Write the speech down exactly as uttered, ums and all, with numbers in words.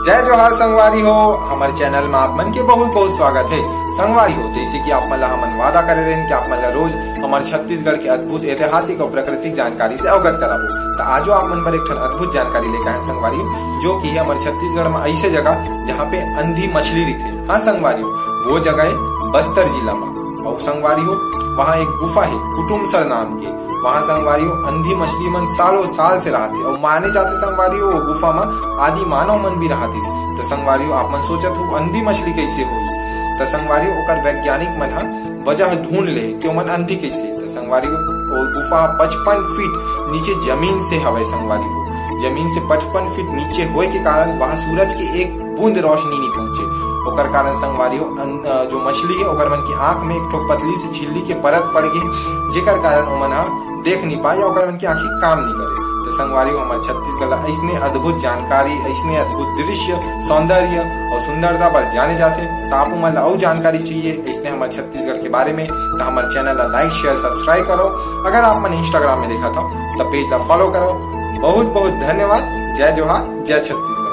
जय जोहार संगवारी हो, हमर चैनल में आप मन के बहुत बहुत स्वागत है। संगवारी हो, जैसे कि आप मन ला हमन वादा करे रहेन कि आप मन ला रोज हमर छत्तीसगढ़ के अद्भुत ऐतिहासिक और प्राकृतिक जानकारी से अवगत कराबो, त आजो आप मन बर एक ठन अद्भुत जानकारी लेके आए संगवारी हो, जो कि है हमर छत्तीसगढ़ में ऐसे जगह जहाँ पे अंधी मछली रहिथे। हाँ संगवारी हो, वो जगह है बस्तर जिला में। और संगवारी हो, वहाँ एक गुफा है कुटुमसर नाम के। वहाँ संगवारी हो, अंधी मछली मन सालों साल से रहथे और माने जाथे संगवारी हो, वो गुफा में आदि मानव मन भी रहतिस। तो संगवारी हो, आप मन सोचत हो अंधी मछली कैसे होई? तो संगवारी हो, ओकर वैज्ञानिक मन हा वजह ढूंढ ले कि ओमन अंधी कैसे। तो संगवारी हो, वो गुफा पचपन फीट नीचे जमीन से हवे संगवारी हो। जमीन से पचपन फीट नीचे होए के कारण वहाँ सूरज के एक बूंद रोशनी नहीं पहुंचे। ओकर कारण संगवारी हो, अन-, अ, जो मछली है ओकर मन की आंख में एक ठो पतली से झिल्ली के परत पड़ गई, जेकर कारण ओमन हा देख नहीं पाए या ओकर मन की आंखी काम नहीं करे। तो संगवारी हो, हमर छत्तीसगढ़ ला ऐसने अद्भुत जानकारी, ऐसने अद्भुत दृश्य, सौंदर्य और सुंदरता पर जाने जाथे। तो आप मन ला अउ जानकारी चाहिए ऐसने हमर छत्तीसगढ़ के बारे में, तो हमर चैनल ला लाइक, शेयर, सब्सक्राइब करो। अगर आप मन इंस्टाग्राम में देखा था तो पेज ला फॉलो करो। बहुत बहुत धन्यवाद। जय जोहार, जय छत्तीसगढ़।